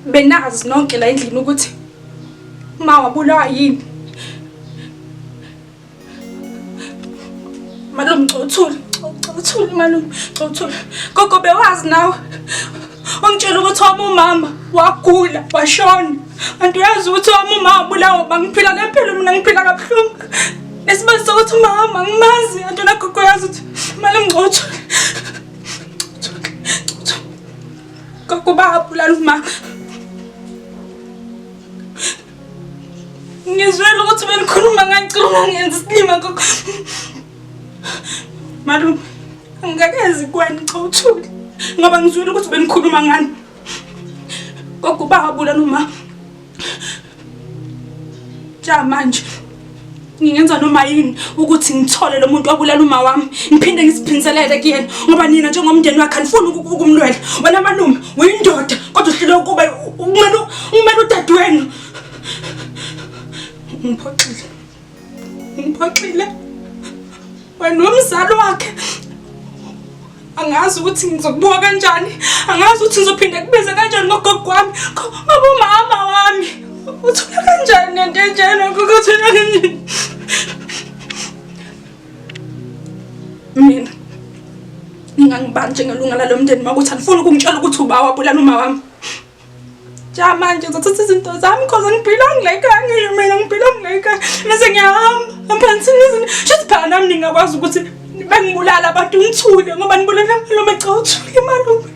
Benazi nonke la endlini ukuthi uma wabulawa yini. Malume cothula, cothula malume, cothula. Gogo bewazi nawe. Ungitshela ukuthi wami umama wagula, washona. Kanti uyazi ukuthi wami umama wabulawa bangiphila le mpilo mina ngiphila kabuhlungu. Nesibani sokuthi umama angimazi, kanti wena gogo uyazi ukuthi malume cothula. Gogo babulala umama. Ngizwela ukuthi benikhuluma ngangicela ungangenzi isilima gogo. Malume, angikakezi kuwena cha uthule. Ngoba ngizwile ukuthi benikhuluma ngani. Gogo babulala umama. Ja manje ngingenza noma yini ukuthi ngithole lo muntu wabulala uma wami ngiphinde ngiziphinselele kuyena ngoba nina njengomndeni wakhe anifuni ukumlwela wena malume uyindoda kodwa uhlule ukuba ukumele ukumele udadewenu ngiphoxile ngiphoxile wena umzali wakhe angazi ukuthi ngizokubuka kanjani angazi ukuthi ngizophinde kubize kanjani ngogogo wami ngoba umama wami uthola kanjani nento enjena gogo uthola kanjani mina ningangibani njengelunga lalo mndeni makuthi anifuni ukungitshela ukuthi uba wabulala uma wami Ja manje ngizothatha izinto zami cause angibhilongi la ekhaya ngisho mina ngibhilongi la ekhaya bese ngiyahamba ngiphansi izinto shuthi phela nami ningakwazi ukuthi bengibulala abantu ngithule ngoba nibulala malume cha uthule malume.